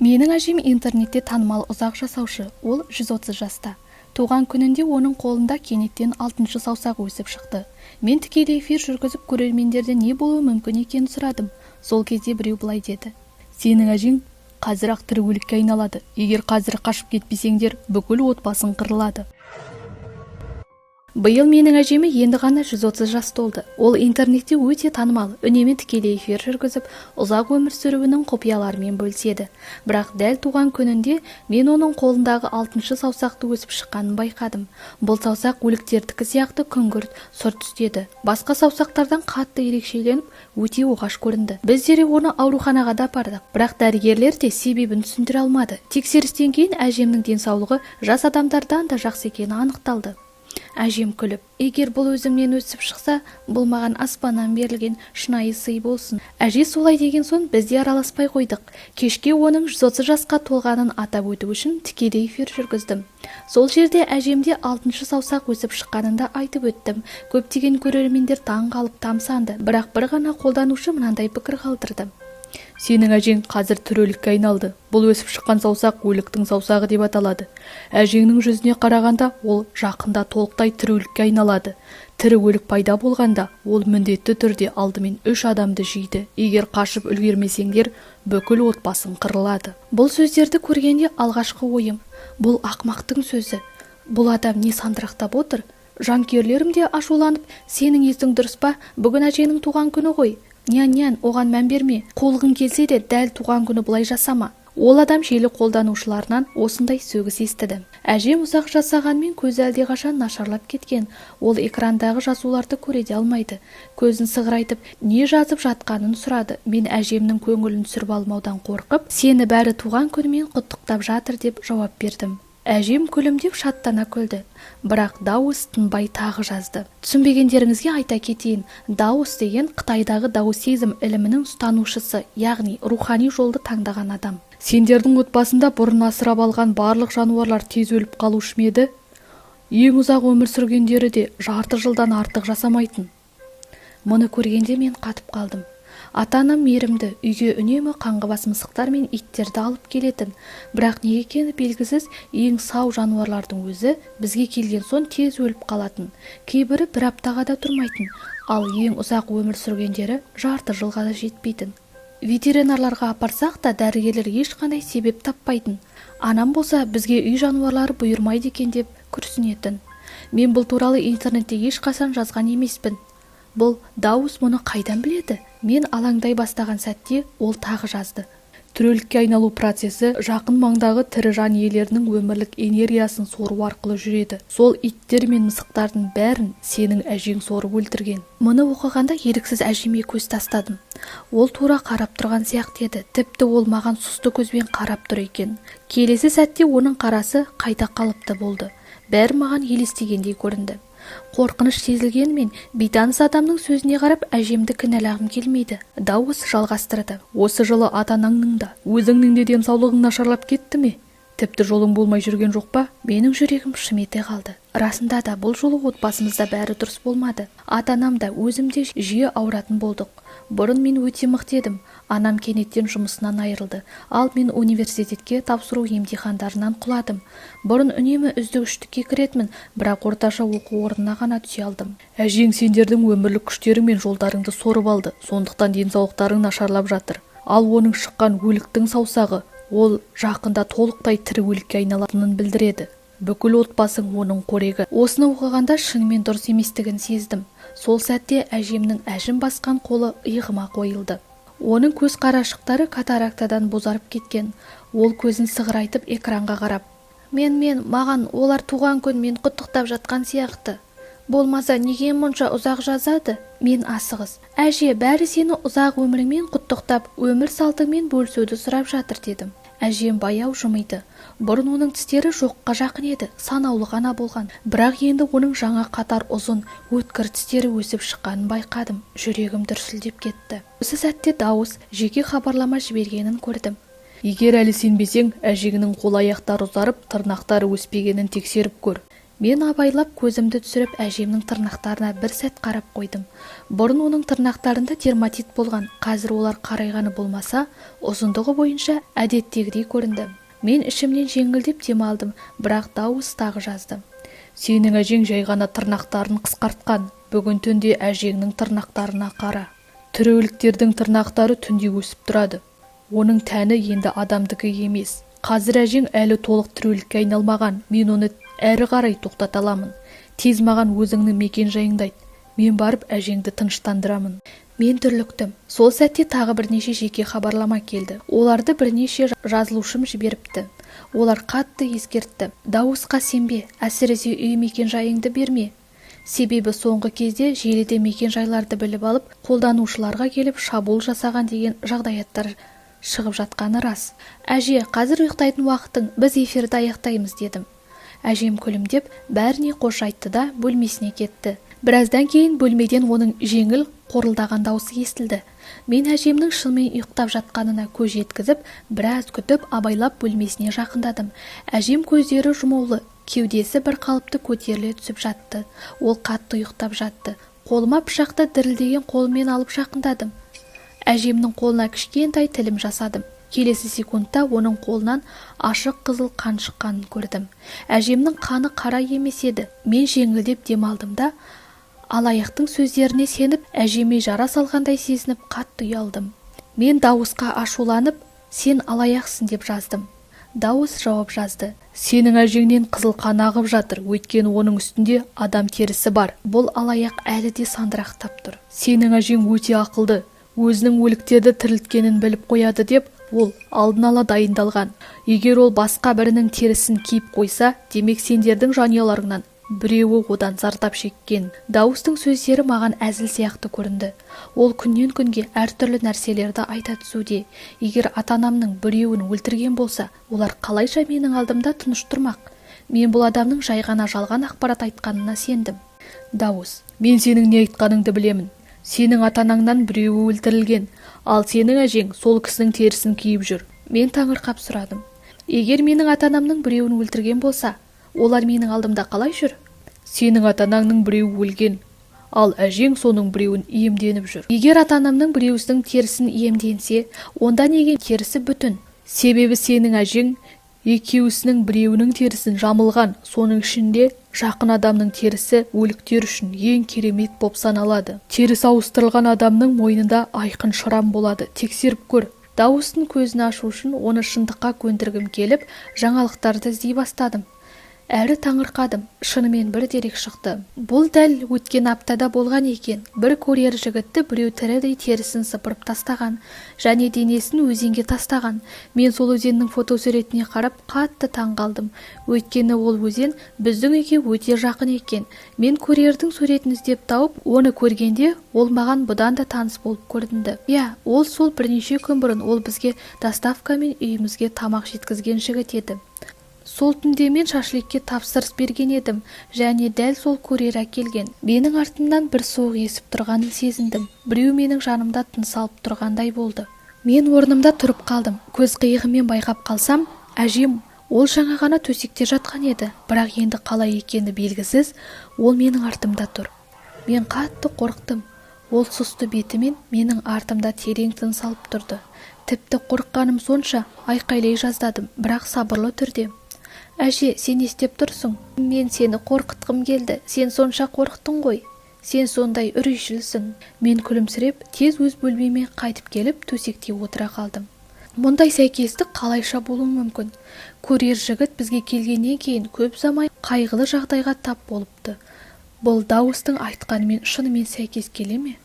Менің әжем интернетте танымал ұзақ жасаушы. Ол 130 жаста. Туған күнінде оның қолында кенеттен алтыншы саусағы өсіп шықты. Мен тікелей эфир жүргізіп, көрермендерден не болуы мүмкін екенін сұрадым. Сол кезде біреу былай деді: «Сенің әжең қазір-ақ тірі өлікке айналады. Егер қазір қашып кетпесеңдер, бүкіл отбасың қырылады». Биыл менің әжеме енді ғана 130 жас толды. Ол интернетте өте танымал, үнемі тікелей эфир жүргізіп, ұзақ өмір сүруінің құпияларымен бөліседі. Бірақ дәл туған күнінде мен оның қолындағы алтыншы саусақты өсіп шыққанын байқадым. Бұл саусақ өліктердікі сияқты күңгірт сұр түсті еді. Басқа саусақтардан қатты ерекшеленіп, өте оғаш көрінді. Біз дереу оны ауруханаға да апардық, бірақ дәрігерлер де себебін түсіндіре алмады. Тексерістен кейін әжемнің денсаулығы жас адамдардан да жақсы екені анықталды. Әжем күліп: «Егер бұл өзімнен өсіп шықса, бұл маған аспаннан берілген шынайы сый болсын». Әже солай деген соң, біз де араласпай қойдық. Кешке оның 130 жасқа толғанын атап өту үшін тікелей эфир жүргіздім. Сол жерде әжемде алтыншы саусақ өсіп шыққанын да айтып өттім. Көптеген көрермендер таң қалып, тамсанды. Бірақ бір ғана қолданушы мынандай пікір қалдырды: «Сенің әжең қазір тірі өлікке айналды. Бұл өсіп шыққан саусақ өліктің саусағы деп аталады. Әжеңнің жүзіне қарағанда, ол жақында толықтай тірі өлікке айналады. Тірі өлік пайда болғанда, ол міндетті түрде алдымен үш адамды жейді. Егер қашып үлгермесеңдер, бүкіл отбасың қырылады». Бұл сөздерді көргенде алғашқы ойым: «Бұл ақмақтың сөзі, бұл адам не сандырақтап отыр?» Жанкүйерлерім де ашуланып: «Сенің есің дұрыс па? Бүгін әжеңнің туған күні ғой. Нян, оған мән берме. Қуғың келсе де, дәл туған күні бұлай жасама». Ол адам желі қолданушыларынан осындай сөгіс естіді. Әжем ұзақ жасағанмен, көзі әлдеқашан нашарлап кеткен. Ол экрандағы жазуларды көре де алмайды. Көзін сығырайтып, не жазып жатқанын сұрады. Мен әжемнің көңілін түсіріп алмаудан қорқып, «Сені бәрі туған күнімен құттықтап жатыр» деп жауап бердім. Әжем күлімдеп, шаттана күлді. Бірақ Дауыс тынбай тағы жазды. Түсінбегендеріңізге айта кетейін, даос деген Қытайдағы даосизм ілімінің ұстанушысы, яғни рухани жолды таңдаған адам. «Сендердің отбасында бұрын асырап алған барлық жануарлар тез өліп қалушы ма еді? Ең ұзақ өмір сүргендері де жарты жылдан артық жасамайтын». Мұны көргенде мен қатып қалдым. Ата-анам мейірімді, үйге үнемі қаңғыбас мысықтар мен иттерді алып келетін. Бірақ неге екені белгісіз, ең сау жануарлардың өзі бізге келген соң тез өліп қалатын. Кейбірі бір аптаға да тұрмайтын, ал ең ұзақ өмір сүргендері жарты жылға да жетпейтін. Ветеринарларға апарсақ та, дәрігерлер ешқандай себеп таппайтын. Анам болса, «Бізге үй жануарлары бұйырмайды екен» деп күрсінетін. Мен бұл туралы интернетте ешқашан жазған емеспін. Бұл Дауыс мұны қайдан біледі? Мен алаңдай бастаған сәтте ол тағы жазды. «Тірі өлікке айналу процесі жақын маңдағы тірі жан иелерінің өмірлік энергиясын сору арқылы жүреді. Сол иттер мен мысықтардың бәрін сенің әжең сорып өлтірген». Мұны оқығанда еріксіз әжеме көз тастадым. Ол тура қарап тұрған сияқты еді. Тіпті ол маған сұсты көзбен қарап тұр екен. Келесі сәтте оның қарасы қайта қалыпты болды. Бәрі маған елестегендей көрінді. Қорқыныш сезілгенімен, бейтаныс адамның сөзіне қарап, әжемді кінәлағым келмейді. Дауыс жалғастырды. «Осы жылы ата-анаңның да, өзіңнің де денсаулығың нашарлап кетті ме? Тіпті жолың болмай жүрген жоқ па?» Менің жүрегім шым ете қалды. Расында да, бұл жолы отбасымызда бәрі дұрыс болмады. Ата-анам да, өзім де жиі ауыратын болдық. Бұрын мен өте мықты едім. Анам кенеттен жұмысынан айырылды, ал мен университетке тапсыру емтихандарынан құладым. Бұрын үнемі үздік үштікке кіретінмін, бірақ орташа оқу орнына ғана түсе алдым. «Әжең сендердің өмірлік күштерің мен жолдарыңды сорып алды. Сондықтан денсаулықтарың нашарлап жатыр. Ал оның шыққан өліктің саусағы ол жақында толықтай тірі өлікке айналатынын білдіреді. Бүкіл отбасың оның қорегі». Осыны оқығанда шынымен дұрыс еместігін сездім. Сол сәтте әжемнің әжім басқан қолы иығыма қойылды. Оның көз қарашықтары катарактадан бозарып кеткен. Ол көзін сығырайтып, экранға қарап: Мен маған олар туған күнмен құттықтап жатқан сияқты. Болмаса неге мұнша ұзақ жазады?» Мен асығыс: «Әже, бәрі сені ұзақ өміріңмен құттықтап, өмір салтыңмен бөлісуді сұрап жатыр», – дедім. Әжем баяу жымиды. Бұрын оның тістері жоққа жақын еді, санаулы ғана болған. Бірақ енді оның жаңа қатар ұзын, өткір тістері өсіп шыққанын байқадым. Жүрегім дүрсілдеп кетті. Осы сәтте Дауыс жеке хабарлама жібергенін көрдім. «Егер әлі сенбесең, әжеңнің қол аяқтары ұзарып, тырнақтары өспегенін тексеріп көр». Мен абайлап көзімді түсіріп, әжемнің тырнақтарына бір сәт қарап қойдым. Бұрын оның тырнақтарында дерматит болған, қазір олар қарайғаны болмаса, ұзындығы бойынша әдеттегідей көрінді. Мен ішімнен жеңілдеп дем алдым, бірақ дауыс тағы жазды. Сенің әжең жай ғана тырнақтарын қысқартқан. Бүгін түнде әжеңнің тырнақтарына қара. Тірі өліктердің тырнақтары түнде өсіп тұрады. Оның тәні енді адамдікі емес. Қазір әжең әлі толық тірі өлікке айналмаған. Мен оны әрі қарай тоқтата аламын. Тез маған өзіңнің мекен-жайыңды айт. Мен барып әжеңді тыныштандырамын. Мен дүрліктім. Сол сәтте тағы бірнеше жеке хабарлама келді. Оларды бірнеше жазылушым жіберіпті. Олар қатты ескертті. Дауысқа сенбе, әсіресе үй мекен-жайыңды берме. Себебі соңғы кезде желіде мекен-жайларды біліп алып, қолданушыларға келіп шабуыл жасаған деген жағдаяттар шығып жатқаны рас. Әже, қазір ұйықтайтын уақытың, біз эфирді аяқтаймыз, дедім. Әжем күлімдеп, бәріне қош айтты да бөлмесіне кетті. Біраздан кейін бөлмеден оның жеңіл қорылдаған даусы естілді. Мен әжемнің шынымен ұйықтап жатқанына көз жеткізіп, біраз күтіп, абайлап бөлмесіне жақындадым. Әжем көздері жұмулы, кеудесі бір қалыпты көтеріле түсіп жатты. Ол қатты ұйықтап жатты. Қолыма пышақты дірілдеген қолыммен алып жақындадым. Әжемнің қолына кішкентай тілім жасадым. Келесі секундта оның қолынан ашық қызыл қан шыққанын көрдім. Әжемнің қаны қара емес еді. Мен жеңілдеп дем алдым да, алаяқтың сөздеріне сеніп, әжеме жара салғандай сезініп, қатты ұялдым. Мен дауысқа ашуланып, сен алаяқсың деп жаздым. Дауыс жауап жазды. Сенің әжеңнен қызыл қан ағып жатыр, өйткені оның үстінде адам терісі бар. Бұл алаяқ әлі де сандырақтап тұр. Сенің әжең өте ақылды, өзінің өліктерді тірілткенін біліп қояды деп, ол алдын ала дайындалған. Егер ол басқа бірінің терісін киіп қойса, демек сендердің жанұяларыңнан біреуі одан зардап шеккен. Дауыстың сөздері маған әзіл сияқты көрінді. Ол күннен күнге әртүрлі нәрселерді айта түсуде. Егер ата-анамның біреуін өлтірген болса, олар қалайша менің алдымда тыныш тұрмақ? Мен бұл адамның жай ғана жалған ақпарат айтқанына сендім. Дауыс: мен сенің не айтқаныңды білемін. Сенің ата-анаңнан біреуі өлтірілген, ал сенің әжең сол кісінің терісін киіп жүр. Мен таңырқап сұрадым. Егер менің ата-анамның біреуін өлтірген болса, олар менің алдымда қалай жүр? Сенің ата-анаңның біреуі өлген, ал әжең соның біреуін иемденіп жүр. Егер ата-анамның біреуісінің терісін иемденсе, онда неге терісі бүтін? Себебі сенің әжең екеуісінің біреуінің терісін жамылған, соның ішінде жақын адамның терісі өліктер үшін ең керемет боп саналады. Терісі ауыстырылған адамның мойнында айқын шрам болады. Тексеріп көр. Дауыстың көзін ашу үшін оны шындыққа көндіргім келіп, жаңалықтарды іздей бастадым. Әрі таңырқадым, шынымен бір дерек шықты. Бұл дәл өткен аптада болған екен. Бір курьер жігітті біреу тірідей терісін сыпырып тастаған және денесін өзенге тастаған. Мен сол өзеннің фотосуретіне қарап қатты таң қалдым. Өйткені ол өзен біздің үйге өте жақын екен. Мен курьердің суретін іздеп тауып, оны көргенде ол маған бұдан да таныс болып көрінді. Иә, ол сол бірнеше күн бұрын ол бізге доставкамен үйімізге тамақ жеткізген жігіт еді. Сол түнде мен шашликке тапсырыс берген едім, және дәл сол курьер әкелген. Менің артымнан бір суық есіп тұрғанын сезіндім. Біреу менің жанымда тыныс алып тұрғандай болды. Мен орнымда тұрып қалдым. Көз қиығымен байқап қалсам, әжем ол жаңа ғана төсекте жатқан еді, бірақ енді қалай екені белгісіз, ол менің артымда тұр. Мен қатты қорықтым. Ол сұсты бетімен менің артымда терең тыныс алып тұрды. Тіпті қорыққаным сонша, айқайлай жаздадым, бірақ сабырлы түрде. Әже, сен не істеп тұрсың? Мен сені қорқытқым келді. Сен сонша қорықтың ғой. Сен сондай үрейшілсің. Мен күлімсіреп, тез өз бөлмеме қайтып келіп, төсекте отыра қалдым. Мұндай сәйкестік қалайша болуы мүмкін? Курьер жігіт бізге келгеннен кейін көп ұзамай қайғылы жағдайға тап болыпты. Бұл дауыстың айтқанымен шынымен сәйкес келе ме?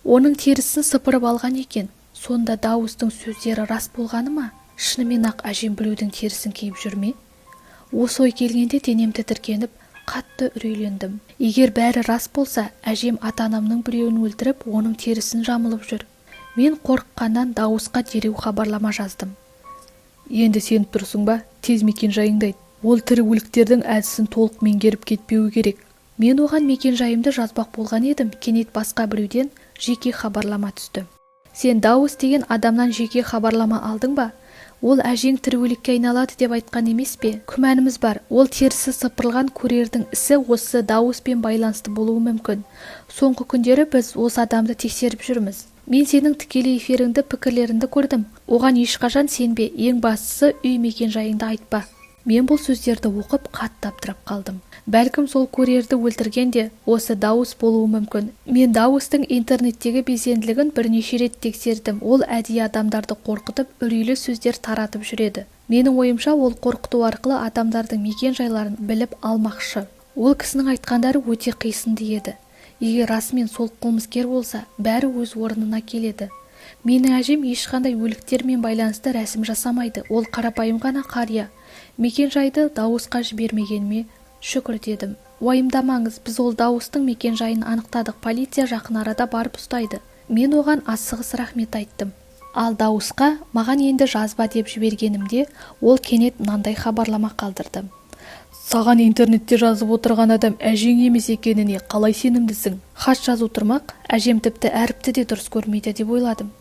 Оның терісін сыпырып алған екен. Сонда дауыстың сөздері рас болғаны ма? Шынымен ақ әжем біреудің терісін киіп жүр ме? Осы ой келгенде денем тітіркеніп, қатты үрейлендім. Егер бәрі рас болса, әжем ата-анамның біреуін өлтіріп, оның терісін жамылып жүр. Мен қорыққаннан дауысқа дереу хабарлама жаздым. Енді сеніп тұрсың ба? Тез мекен-жайыңды айт. Ол тірі өліктердің әдісін толық меңгеріп кетпеуі керек. Мен оған мекен-жайымды жазбақ болған едім, кенет басқа біреуден жеке хабарлама түсті. Сен дауыс деген адамнан жеке хабарлама алдың ба? Ол әжең тірі өлікке айналады деп айтқан емес пе? Күмәніміз бар, ол терісі сыпырылған көрердің ісі осы дауыспен байланысты болуы мүмкін. Соңғы күндері біз осы адамды тексеріп жүрміз. Мен сенің тікелей эфиріңді, пікірлеріңді көрдім. Оған ешқашан сенбе, ең бастысы, үй мекен-жайыңды айтпа. Мен бұл сөздерді оқып, қатты абдырап қалдым. Бәлкім, сол көрерді өлтірген де осы дауыс болуы мүмкін. Мен дауыстың интернеттегі белсенділігін бірнеше рет тексердім. Ол әдейі адамдарды қорқытып, үрейлі сөздер таратып жүреді. Менің ойымша, ол қорқыту арқылы адамдардың мекен-жайларын біліп алмақшы. Ол кісінің айтқандары өте қисынды еді. Егер расымен сол қылмыскер болса, бәрі өз орнына келеді. Менің әжем ешқандай өліктермен байланысты рәсім жасамайды, ол қарапайым ғана қария. Мекен-жайды дауысқа жібермегеніме шүкір дедім. Уайымдамаңыз, біз ол дауыстың мекен-жайын анықтадық, полиция жақын арада барып ұстайды. Мен оған асығыс рахмет айттым. Ал дауысқа маған енді жазба деп жібергенімде, ол кенет мынандай хабарлама қалдырды: Саған интернетте жазып отырған адам әжең емес екеніне қалай сенімдісің? Хат жазу тұрмақ, әжем тіпті әріпті де дұрыс көрмейді деп ойладым.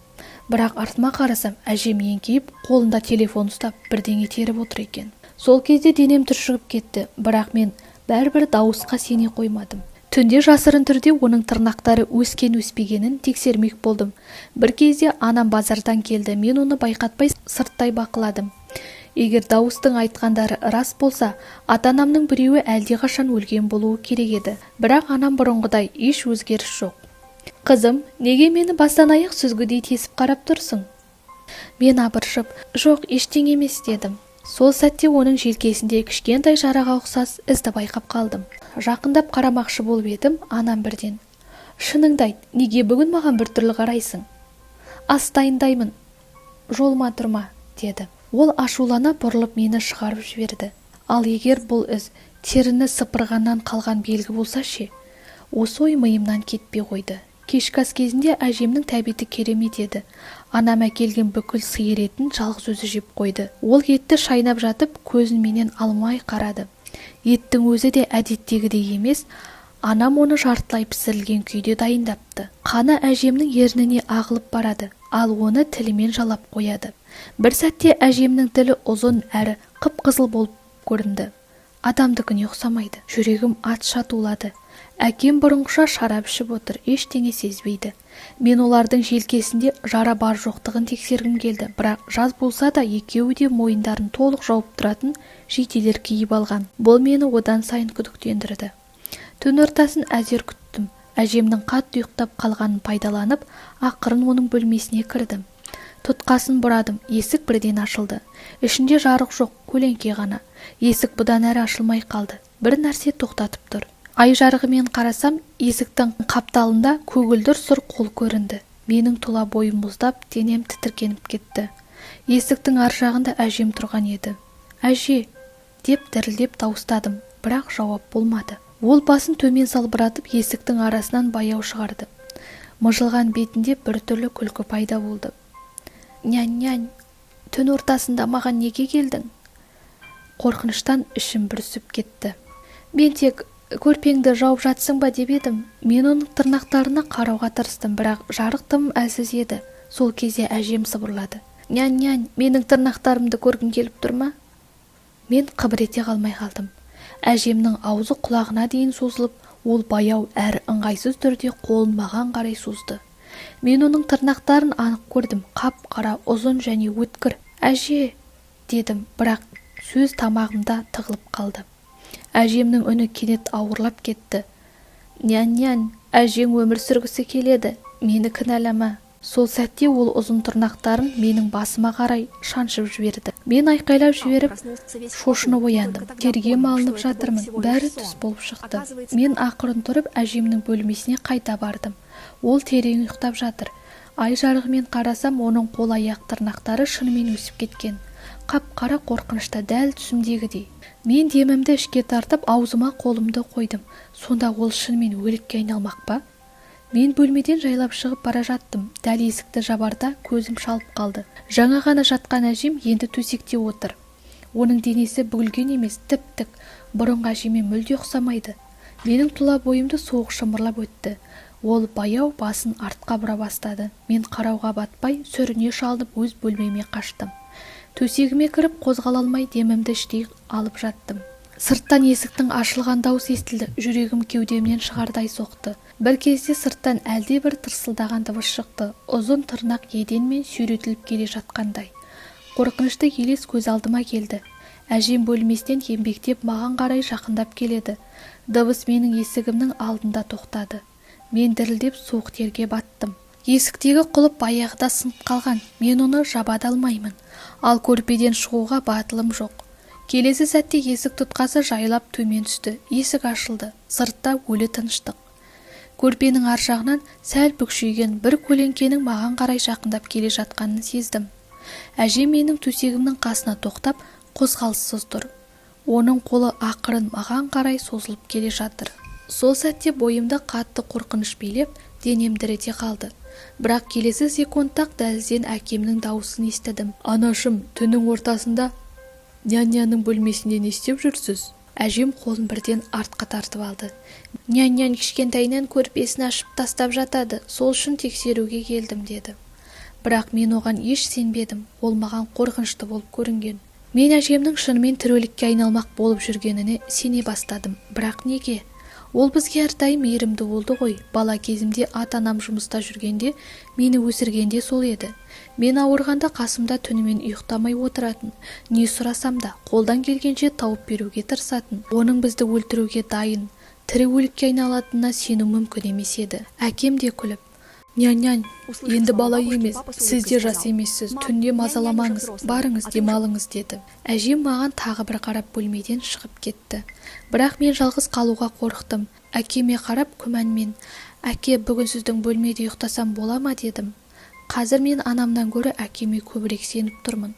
Бірақ артыма қарасам, әжем еңкейіп, қолында телефон ұстап, бірдеңе теріп отыр екен. Сол кезде денем түршігіп кетті, бірақ мен бәрібір дауысқа сене қоймадым. Түнде жасырын түрде оның тырнақтары өскен-өспегенін тексермек болдым. Бір кезде анам базардан келді, мен оны байқатпай сырттай бақыладым. Егер дауыстың айтқандары рас болса, ата-анамның біреуі әлдеқашан өлген болуы керек еді. Бірақ анам бұрынғыдай, еш өзгеріс жоқ. Қызым, неге мені бастан аяқ сүзгідей тесіп қарап тұрсың? Мен абыржып, жоқ, ештеңе емес дедім. Сол сәтте оның желкесінде кішкентай жараға ұқсас ізді байқап қалдым. Жақындап қарамақшы болып едім, анам бірден: Шыныңды айт, неге бүгін маған біртүрлі қарайсың? Ас дайындаймын, жолыма тұрма, деді. Ол ашулана бұрылып мені шығарып жіберді. Ал егер бұл із теріні сыпырғаннан қалған белгі болса ше? Осы ой миымнан кетпей қойды. Кешкі ас кезінде әжемнің тәбеті керемет еді. Анам әкелген бүкіл сиыр етін жалғыз өзі жеп қойды. Ол етті шайнап жатып, көзін менен алмай қарады. Еттің өзі де әдеттегідей емес, анам оны жартылай пісірілген күйде дайындапты. Қаны әжемнің ерніне ағылып барады, ал оны тілімен жалап қояды. Бір сәтте әжемнің тілі ұзын әрі қып-қызыл болып көрінді. Адамдікіне ұқсамайды. Жүрегім атша тулады. Әкем бұрынғыша шарап ішіп отыр, ештеңе сезбейді. Мен олардың желкесінде жара бар жоқтығын тексергім келді, бірақ жаз болса да, екеуі де мойындарын толық жауып тұратын жейделер киіп алған. Бұл мені одан сайын күдіктендірді. Түн ортасын әзер күттім. Әжемнің қатты ұйықтап қалғанын пайдаланып, ақырын оның бөлмесіне кірдім. Тұтқасын бұрадым, есік бірден ашылды. Ішінде жарық жоқ, көлеңке ғана. Есік бұдан әрі ашылмай қалды. Бір нәрсе тоқтатып тұр. Ай жарығымен қарасам, есіктің қапталында көгілдір сұр қол көрінді. Менің тұла бойым мұздап, денем тітіркеніп кетті. Есіктің ар жағында әжем тұрған еді. Әже! Деп дірілдеп дауыстадым, бірақ жауап болмады. Ол басын төмен салбыратып, есіктің арасынан баяу шығарды. Мыжылған бетінде біртүрлі күлкі пайда болды. Нянь-нянь, түн ортасында маған неге келдің? Қорқыныштан ішім бүрісіп кетті. Мен тек көрпеңді жауып жатсың ба деп едім. Мен оның тырнақтарына қарауға тырыстым, бірақ жарық тым әлсіз еді. Сол кезде әжем сыбырлады: Нянь-нянь, менің тырнақтарымды көргің келіп тұр ма? Мен қыбыр ете қалмай қалдым. Әжемнің аузы құлағына дейін созылып, ол баяу әрі ыңғайсыз түрде қолын маған қарай созды. Мен оның тырнақтарын анық көрдім: қап-қара, ұзын және өткір. Әже! Дедім, бірақ сөз тамағымда тығылып қалды. Әжемнің үні кенет ауырлап кетті. Нянь-нянь, әжең өмір сүргісі келеді, мені кінәлама. Сол сәтте ол ұзын тырнақтарын менің басыма қарай шаншып жіберді. Мен айқайлап жіберіп, шошынып ояндым. Терге малынып жатырмын, бәрі түс болып шықты. Мен ақырын тұрып, әжемнің бөлмесіне қайта бардым. Ол терең ұйықтап жатыр. Ай жарығымен қарасам, оның қол аяқ тырнақтары шынымен өсіп кеткен. Қап-қара, қорқынышты, дәл түсімдегідей. Мен демімді ішке тартып, аузыма қолымды қойдым. Сонда ол шынымен өлікке айналмақ па? Мен бөлмеден жайлап шығып бара жаттым. Дәл есікті жабарда көзім шалып қалды. Жаңа ғана жатқан әжем енді төсекте отыр. Оның денесі бүгілген емес, тіп-тік, бұрынғы әжеме мүлде ұқсамайды. Менің тұла бойымды суық шымырлап өтті. Ол баяу басын артқа бұра бастады. Мен қарауға батпай, сүріне шалынып өз бөлмеме қаштым. Төсегіме кіріп, қозғала алмай, демімді іштей алып жаттым. Сырттан есіктің ашылған даусы естілді. Жүрегім кеудемнен шығардай соқты. Бір кезде сырттан әлдебір тырсылдаған дыбыс шықты, ұзын тырнақ еденмен сүйретіліп келе жатқандай. Қорқынышты елес көз алдыма келді. Әжем бөлмесінен еңбектеп маған қарай жақындап келеді. Дыбыс менің есігімнің алдында тоқтады. Мен дірілдеп, суық терге баттым. Есіктегі құлып баяғыда сынып қалған, мен оны жаба да алмаймын, ал көрпеден шығуға батылым жоқ. Келесі сәтте есік тұтқасы жайлап төмен түсті, есік ашылды. Сыртта өлі тыныштық. Көрпенің ар жағынан сәл бүкшиген бір көлеңкенің маған қарай жақындап келе жатқанын сездім. Әжем менің төсегімнің қасына тоқтап, қозғалыссыз тұр. Оның қолы ақырын маған қарай созылып келе жатыр. Сол сәтте бойымды қатты қорқыныш билеп, денем дір ете қалды. Бірақ келесі секундта-ақ дәлізден әкемнің дауысын естідім. Анашым, түннің ортасында няняның бөлмесінде не істеп жүрсіз? Әжем қолын бірден артқа тартып алды. Нянь-нянь кішкентайынан көрпесін ашып тастап жатады, сол үшін тексеруге келдім, деді. Бірақ мен оған еш сенбедім, ол маған қорқынышты болып көрінген. Мен әжемнің шынымен тірі өлікке айналмақ болып жүргеніне сене бастадым. Бірақ неге? Ол бізге әрдайым мейірімді болды ғой. Бала кезімде ата-анам жұмыста жүргенде, мені өсіргенде сол еді. Мен ауырғанда қасымда түнімен ұйықтамай отыратын. Не сұрасам да, қолдан келгенше тауып беруге тырысатын. Оның бізді өлтіруге дайын, тірі өлікке айналатынына сену мүмкін емес еді. Әкем де күліп: Нянь-нянь енді бала емес, сіз де жас емессіз, түнде мазаламаңыз, барыңыз, демалыңыз, деді. Әжем маған тағы бір қарап, бөлмеден шығып кетті. Бірақ мен жалғыз қалуға қорықтым. Әкеме қарап күмәнмен: «Әке, бүгін сіздің бөлмеде ұйықтасам бола ма?» – дедім. Қазір мен анамнан гөрі әкеме көбірек сеніп тұрмын,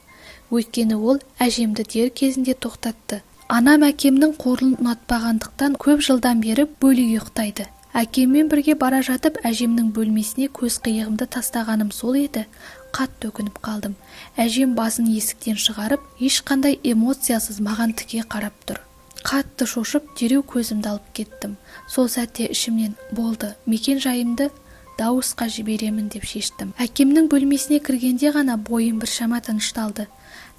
өйткені ол әжемді дер кезінде тоқтатты. Анам әкемнің қолын ұнатпағандықтан, көп жылдан бері бөлек ұйықтайды. Әкеммен бірге бара жатып, әжемнің бөлмесіне көз қиығымды тастағаным сол еді, қатты өкініп қалдым. Әжем басын есіктен шығарып, ешқандай эмоциясыз маған тіке қарап тұр. Қатты шошып, дереу көзімді алып кеттім. Сол сәтте ішімнен: «Болды, мекен жайымды дауысқа жіберемін», – деп шештім. Әкемнің бөлмесіне кіргенде ғана бойым біршама тынышталды.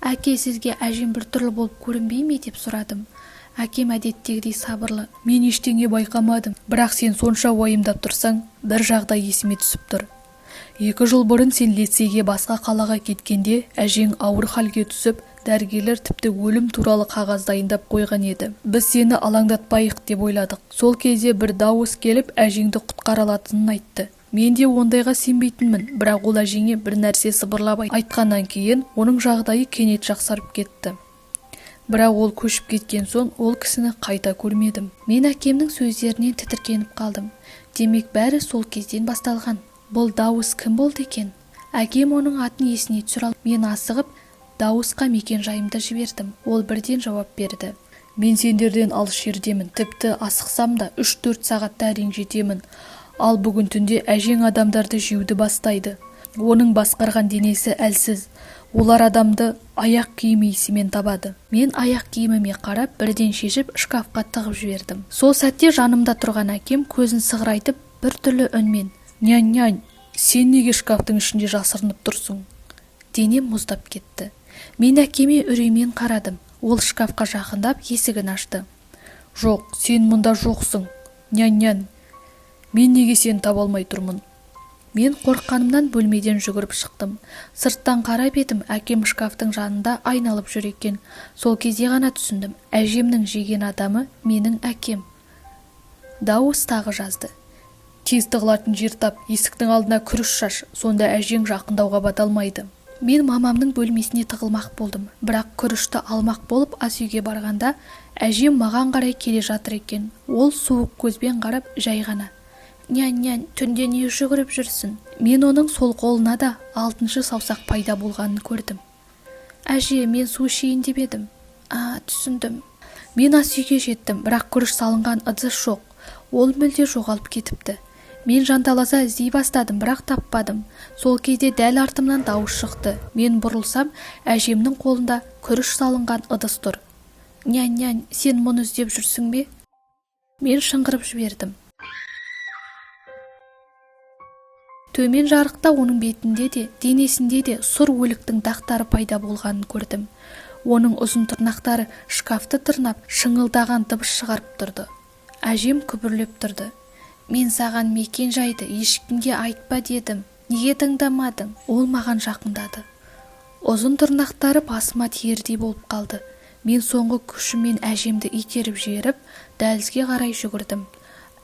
«Әке, сізге әжем біртүрлі болып көрінбей ме?» – деп сұрадым. Әкем әдеттегідей сабырлы: Мен ештеңе байқамадым, бірақ сен сонша уайымдап тұрсаң, бір жағдай есіме түсіп тұр. 2 жыл бұрын сен лицейге басқа қалаға кеткенде, әжең ауыр халге түсіп, дәрігерлер тіпті өлім туралы қағаз дайындап қойған еді. Біз сені алаңдатпайық деп ойладық. Сол кезде бір дауыс келіп, әжеңді құтқара алатынын айтты. Мен де ондайға сенбейтінмін, бірақ ол әжеңе бір нәрсе сыбырлап айтқаннан кейін, оның жағдайы кенет жақсарып кетті. Бірақ ол көшіп кеткен соң, ол кісіні қайта көрмедім. Мен әкемнің сөздерінен тітіркеніп қалдым. Демек, бәрі сол кезден басталған. Бұл дауыс кім болды екен? Әкем оның атын есіне түсіре. Мен асығып дауысқа мекен жайымды жібердім. Ол бірден жауап берді: Мен сендерден алыс жердемін, тіпті асықсам да, 3-4 сағатта әрең жетемін. Ал бүгін түнде әжең адамдарды жеуді бастайды. Оның басқарған денесі әлсіз, олар адамды аяқ киім иісімен табады. Мен аяқ киіміме қарап, бірден шешіп, шкафқа тығып жібердім. Сол сәтте жанымда тұрған әкем көзін сығырайтып, біртүрлі үнмен: Нянь-нянь, сен неге шкафтың ішінде жасырынып тұрсың? Денем мұздап кетті. Мен әкеме үреймен қарадым. Ол шкафқа жақындап, есігін ашты. Жоқ, сен мұнда жоқсың. Нянь-нянь, мен неге сені таба алмай тұрмын? Мен қорыққанымнан бөлмеден жүгіріп шықтым. Сырттан қарап едім, әкем шкафтың жанында айналып жүр екен. Сол кезде ғана түсіндім: әжемнің жеген адамы менің әкем. Дауыс тағы жазды: Тез тығылатын жер тап, есіктің алдына күріш шаш, сонда әжең жақындауға бата алмайды. Мен мамамның бөлмесіне тығылмақ болдым, бірақ күрішті алмақ болып ас үйге барғанда, әжем маған қарай келе жатыр екен. Ол суық көзбен қарап, жай ғана: «Нянь-нянь, түнде не жүгіріп жүрсің?» Мен оның сол қолына да алтыншы саусақ пайда болғанын көрдім. «Әже, мен су ішейін деп едім». «А, түсіндім». Мен ас үйге жеттім, бірақ күріш салынған ыдыс жоқ, ол мүлде жоғалып кетіпті. Мен жанталаса іздей бастадым, бірақ таппадым. Сол кезде дәл артымнан дауыс шықты. Мен бұрылсам, әжемнің қолында күріш салынған ыдыс тұр. «Нянь-нянь, сен мұны іздеп жүрсің бе?» Мен шыңғырып жібердім. Төмен жарықта оның бетінде де, денесінде де сұр өліктің дақтары пайда болғанын көрдім. Оның ұзын тырнақтары шкафты тырнап, шыңылдаған дыбыс шығарып тұрды. Әжем күбірлеп тұрды. Мен саған мекен жайды ешкімге айтпа дедім. Неге тыңдамадың? Ол маған жақындады. Ұзын тырнақтары басыма тиердей болып қалды. Мен соңғы күшіммен әжемді итеріп жіберіп, дәлізге қарай жүгірдім.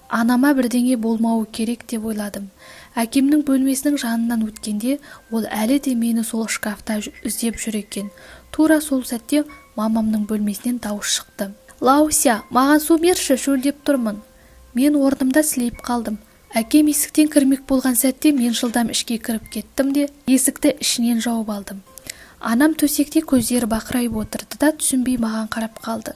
Анама бірдеңе болмауы керек деп ойладым. Әкемнің бөлмесінің жанынан өткенде, ол әлі де мені сол шкафта іздеп жүр екен. Тура сол сәтте мамамның бөлмесінен дауыс шықты. Лауся, маған су берші, шөлдеп тұрмын. Мен орнымда сілейіп қалдым. Әкем есіктен кірмек болған сәтте мен жылдам ішке кіріп кеттім де, есікті ішінен жауып алдым. Анам төсекте көздері бақырайып отырды да, түсінбей маған қарап қалды.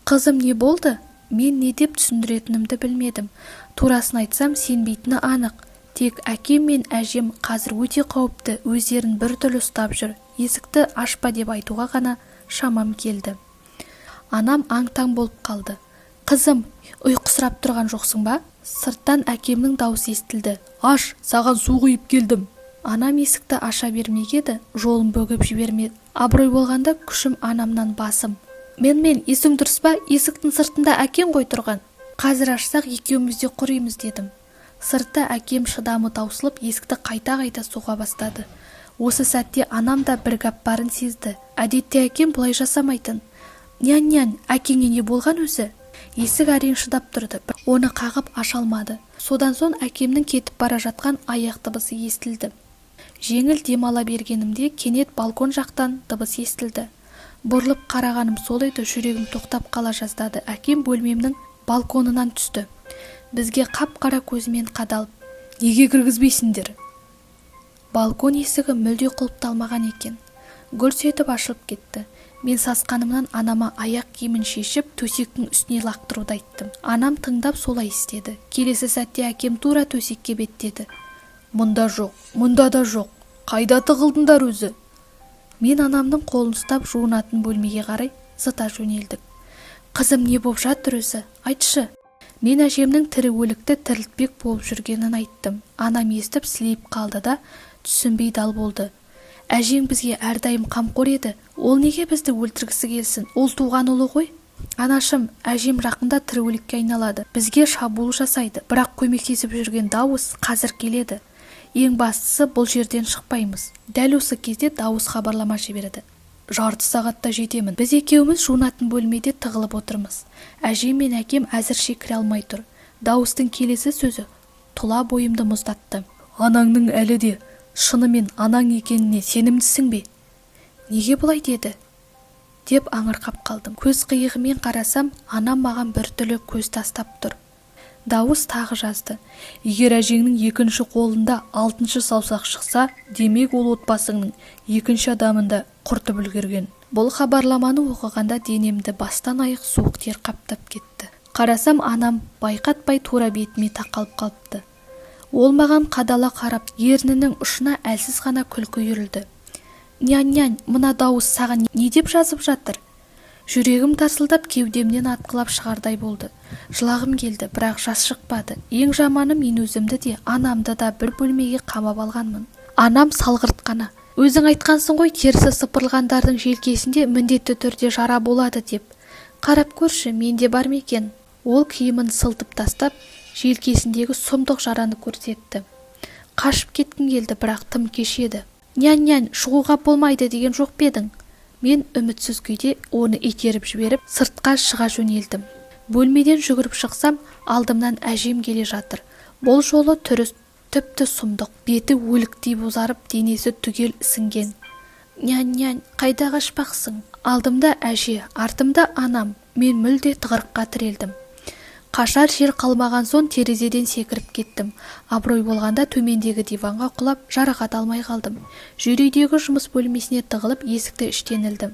Қызым, не болды? Мен не деп түсіндіретінімді білмедім. Турасын айтсам, сенбейтіні анық. Тек әкем мен әжем қазір өте қауіпті, өздерін біртүрлі ұстап жүр. Есікті ашпа деп айтуға ғана шамам келді. Анам аң-таң болып қалды. Қызым, ұйқысырап тұрған жоқсың ба? Сырттан әкемнің даусы естілді. Аш, саған су құйып келдім. Анам есікті аша бермек еді, жолын бөгеп жібермеді. Абырой болғанда күшім анамнан басым. Мен, есің дұрыс па? Есіктің сыртында әкең ғой тұрған. Қазір ашсақ, екеуміз де құримыз дедім. Сыртта әкем шыдамы таусылып, есікті қайта-қайта соға бастады. Осы сәтте анам да бір гәп барын сезді. Әдетте әкем бұлай жасамайтын. Нянь-нянь, әкеңе не болған өзі? Есік әрең шыдап тұрды, оны қағып аша алмады. Содан соң әкемнің кетіп бара жатқан аяқ дыбысы естілді. Жеңіл дем ала бергенімде кенет балкон жақтан дыбыс естілді. Бұрылып қарағаным сол еді, жүрегім тоқтап қала жаздады. Әкем бөлмемнің балконынан түсті. Бізге қап-қара көзімен қадалып, Неге кіргізбейсіңдер? Балкон есігі мүлде құлыпталмаған екен. Гүрс етіп ашылып кетті. Мен сасқанымнан анама аяқ киімін шешіп, төсектің үстіне лақтыруды айттым. Анам тыңдап солай істеді. Келесі сәтте әкем тура төсекке беттеді. Мұнда жоқ, мұнда да жоқ. Қайда тығылдыңдар өзі? Мен анамның қолын ұстап жуынатын бөлмеге қарай зыта жөнелдік. Қызым, не боп жатыр өзі? Айтшы. Мен әжемнің тірі өлікті тірілтпек болып жүргенін айттым. Анам естіп сілейіп қалды да, түсінбей дал болды. Әжең бізге әрдайым қамқор еді. Ол неге бізді өлтіргісі келсін? Ол туған ұлы ғой. Анашым, әжем жақында тірі өлікке айналады. Бізге шабуыл жасайды. Бірақ көмектесіп жүрген дауыс қазір келеді. Ең бастысы, бұл жерден шықпаймыз. Дәл осы кезде дауыс хабарлама жіберді. Жарты сағатта жетемін. Біз екеуміз жуынатын бөлмеде тығылып отырмыз. Әжем мен әкем әзірше кіре алмай тұр. Дауыстың келесі сөзі тұла бойымды мұздатты. Анаңның әлі де шынымен анаң екеніне сенімдісің бе? Неге бұлай деді? Деп аңырқап қалдым. Көз қиығымен қарасам, анам маған біртүрлі көз тастап тұр. Дауыс тағы жазды. Егер әжеңнің екінші қолында алтыншы саусақ шықса, демек ол отбасыңның екінші адамын да құртып үлгерген. Бұл хабарламаны оқығанда денемді бастан аяқ суық тер қаптап кетті. Қарасам, анам байқатпай тура бетіме тақалып қалыпты. Ол маған қадала қарап, ернінің ұшына әлсіз ғана күлкі үйірілді. Нянь-нянь, мына дауыс саған не деп жазып жатыр? Жүрегім тарсылдап, кеудемнен атқылап шығардай болды. Жылағым келді, бірақ жас шықпады. Ең жаманы, мен өзімді де, анамды да бір бөлмеге қамап алғанмын. Анам салғырт қана. Өзің айтқансың ғой, терісі сыпырылғандардың желкесінде міндетті түрде жара болады деп. Қарап көрші, менде бар ма екен? Ол киімін сылтып тастап, желкесіндегі сұмдық жараны көрсетті. Қашып кеткім келді, бірақ тым кеш еді. Нянь-нянь, шығуға болмайды деген жоқ па едің? Мен үмітсіз күйде оны итеріп жіберіп, сыртқа шыға жөнелдім. Бөлмеден жүгіріп шықсам, алдымнан әжем келе жатыр. Бұл жолы түрі тіпті сұмдық. Беті өліктей бозарып, денесі түгел ісінген. Нянь-нянь, қайда қашпақсың? Алдымда әже, артымда анам. Мен мүлде тығырыққа тірелдім. Қашар жер қалмаған соң терезеден секіріп кеттім. Абырой болғанда төмендегі диванға құлап, жарақат алмай қалдым. Жер үйдегі жұмыс бөлмесіне тығылып, есікті іштен ілдім.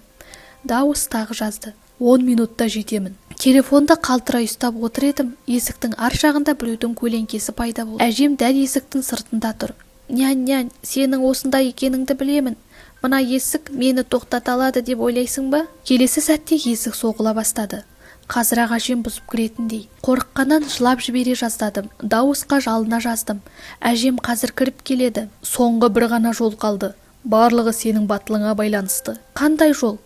Дауыс тағы жазды. 10 минутта жетемін. Телефонды қалтырай ұстап отыр едім, есіктің ар жағында біреудің көлеңкесі пайда болды. Әжем дәл есіктің сыртында тұр. Нянь-нянь, сенің осында екеніңді білемін. Мына есік мені тоқтата алады деп ойлайсың ба? Келесі сәтте есік соғыла бастады. Қазір-ақ әжем бұзып кіретіндей. Қорыққаннан жылап жібере жаздадым. Дауысқа жалына жаздым. Әжем қазір кіріп келеді. Соңғы бір ғана жол қалды. Барлығы сенің батылыңа байланысты. Қандай жол?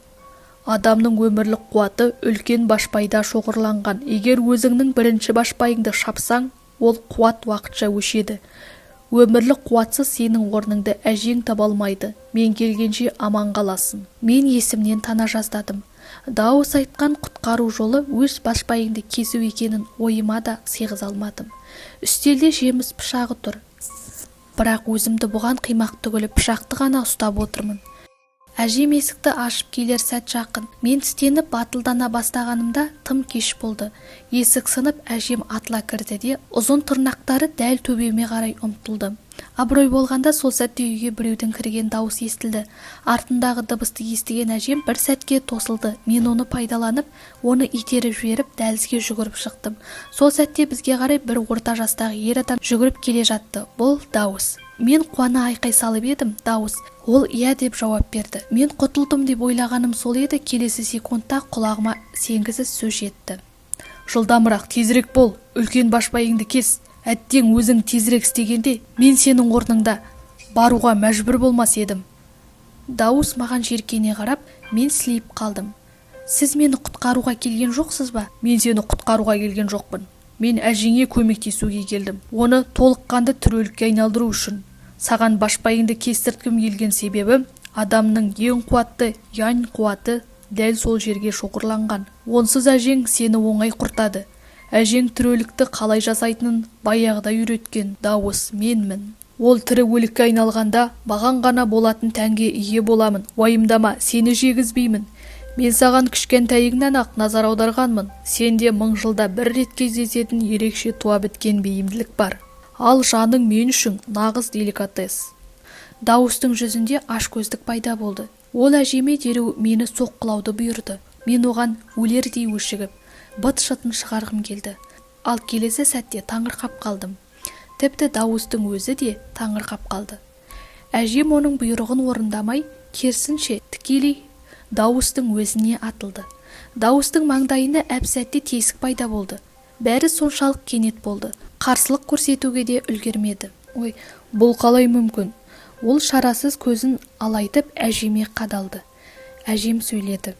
Адамның өмірлік қуаты үлкен башпайда шоғырланған. Егер өзіңнің бірінші башпайыңды шапсаң, ол қуат уақытша өшеді. Өмірлік қуатсыз сенің орныңды әжең таба алмайды. Мен келгенше аман қаласың. Мен есімнен тана жаздадым. Дауыс айтқан құтқару жолы өз башпайыңды кесу екенін ойыма да сыйғыза алмадым. Үстелде жеміс пышағы тұр. Бірақ өзімді бұған қимақ түгілі пышақты ғана ұстап отырмын. Әжем есікті ашып келер сәт жақын. Мен тістеніп батылдана бастағанымда тым кеш болды. Есік сынып, әжем атыла кірді де, ұзын тырнақтары дәл төбеме қарай ұмтылды. Абырой болғанда, сол сәтте үйге біреудің кірген дауысы естілді. Артындағы дыбысты естіген әжем бір сәтке тосылды. Мен оны пайдаланып, оны итеріп жіберіп, дәлізге жүгіріп шықтым. Сол сәтте бізге қарай бір орта жастағы ер адам жүгіріп келе жатты. Бұл Дауыс. Мен қуана айқай салып едім, Дауыс. Ол иә деп жауап берді. Мен құтылдым деп ойлағаным сол еді, келесі секундта құлағыма сенгісіз сөз жетті. Жылдамырақ, тезірек бол, үлкен башпайыңды кес. Әттең, өзің тезірек істегенде, мен сенің орныңда баруға мәжбүр болмас едім. Дауыс маған жеркене қарап, мен сілейіп қалдым. Сіз мені құтқаруға келген жоқсыз ба? Мен сені құтқаруға келген жоқпын. Мен әжеңе көмектесуге келдім. Оны толыққанды тірі өлікке айналдыру үшін. Саған башпайыңды кестірткім келген себебі, адамның ең қуатты янь қуаты дәл сол жерге шоғырланған. Онсыз әжең сені оңай құртады. Әжең тірі өлікті қалай жасайтынын баяғыда үйреткен Дауыс менмін. Ол тірі өлікке айналғанда, маған ғана болатын тәнге ие боламын. Уайымдама, сені жегізбеймін. Мен саған кішкентайыңнан-ақ назар аударғанмын. Сенде мың жылда бір рет кездесетін ерекше туа біткен бейімділік бар. Ал жаның мен үшін нағыз деликатес. Дауыстың жүзінде ашкөздік пайда болды. Ол әжеме дереу мені соққылауды бұйырды. Мен оған өлердей өшігіп, быт-шытын шығарғым келді. Ал келесі сәтте таңырқап қалдым. Тіпті Дауыстың өзі де таңырқап қалды. Әжем оның бұйрығын орындамай, керісінше тікелей Дауыстың өзіне атылды. Дауыстың маңдайына әп-сәтте тесік пайда болды. Бәрі соншалық кенет болды. Қарсылық көрсетуге де үлгермеді. Ой, бұл қалай мүмкін? Ол шарасыз көзін алайтып әжеме қадалды. Әжем сөйледі.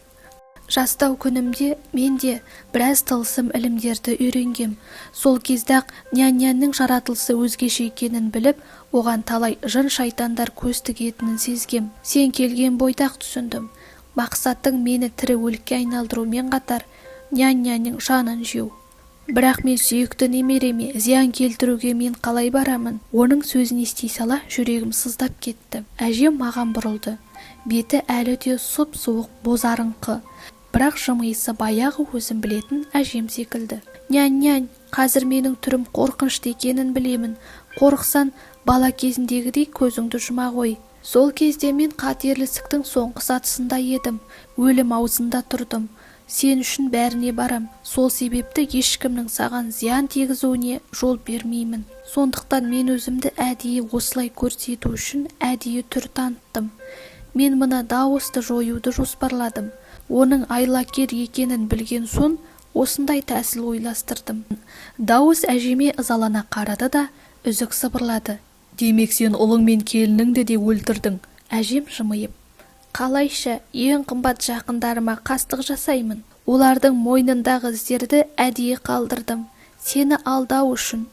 Жастау күнімде мен де біраз тылсым ілімдерді үйренгем. Сол кезде-ақ Нянь-няньнің жаратылысы өзгеше екенін біліп, оған талай жын-шайтандар көз тігетінін сезгем. Сен келген бойда-ақ түсіндім. Мақсатың мені тірі өлікке айналдырумен қатар Нянь-няньнің жанын жеу. Бірақ мен сүйікті немереме зиян келтіруге мен қалай барамын? Оның сөзін ести сала жүрегім сыздап кетті. Әжем маған бұрылды. Беті әлі де сұп-суық, бозарыңқы. Бірақ жымиысы баяғы өзім білетін әжем секілді. Нянь-нянь, қазір менің түрім қорқынышты екенін білемін. Қорықсан, бала кезіндегідей көзіңді жұма ғой. Сол кезде мен қатерлі ісіктің соңғы сатысында едім. Өлім аузында тұрдым. Сен үшін бәріне барам. Сол себепті ешкімнің саған зиян тигізуіне жол бермеймін. Сондықтан мен өзімді әдейі осылай көрсету үшін әдейі түр таныттым. Мен мына Дауысты жоюды жоспарладым. Оның айлакер екенін білген соң, осындай тәсіл ойластырдым. Дауыс әжеме ызалана қарады да, үзік сыбырлады. Демек, сен ұлың мен келініңді де өлтірдің. Әжем жымиып. Қалайша ең қымбат жақындарыма қастық жасаймын? Олардың мойнындағы іздерді әдейі қалдырдым. Сені алдау үшін.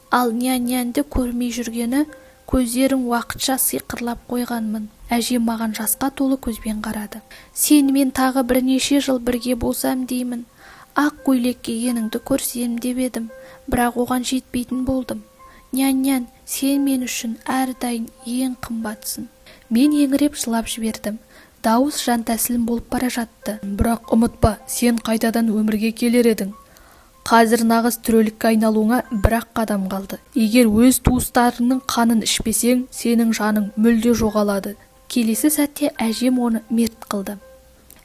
Ал Нянь-няньді көрмей жүргені көздерін уақытша сиқырлап қойғанмын. Әжем маған жасқа толы көзбен қарады. Сенімен тағы бірнеше жыл бірге болсам деймін. Ақ көйлек кигеніңді көрсем деп едім, бірақ оған жетпейтін болдым. Нянь-нянь, сен мен үшін әрдайым ең қымбатсың. Мен еңіреп жылап жібердім. Дауыс жан тәсілім болып бара жатты. Бірақ ұмытпа, сен қайтадан өмірге келер едің. Қазір нағыз тірі өлікке айналуыңа бір-ақ қадам қалды. Егер өз туыстарыңның қанын ішпесең, сенің жаның мүлде жоғалады. Келесі сәтте әжем оны мерт қылды.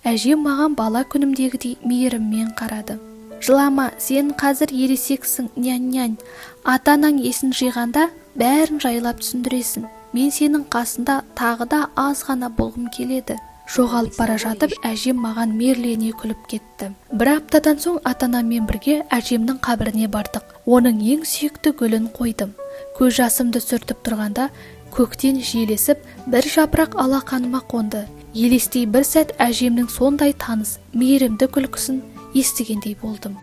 Әжем маған бала күнімдегідей мейіріммен қарады. Жылама, сен қазір ересексің, Нянь-нянь. Ата-анаң есін жиғанда бәрін жайлап түсіндіресің. Мен сенің қасында тағы да аз ғана болғым келеді. Жоғалып бара жатып, әжем маған мейірлене күліп кетті. Бір аптадан соң ата-анаммен бірге әжемнің қабіріне бардық. Оның ең сүйікті гүлін қойдым. Көз жасымды сүртіп тұрғанда, көктен жел есіп, бір жапырақ алақаныма қонды. Елестей бір сәт әжемнің сондай таныс, мейірімді күлкісін естігендей болдым.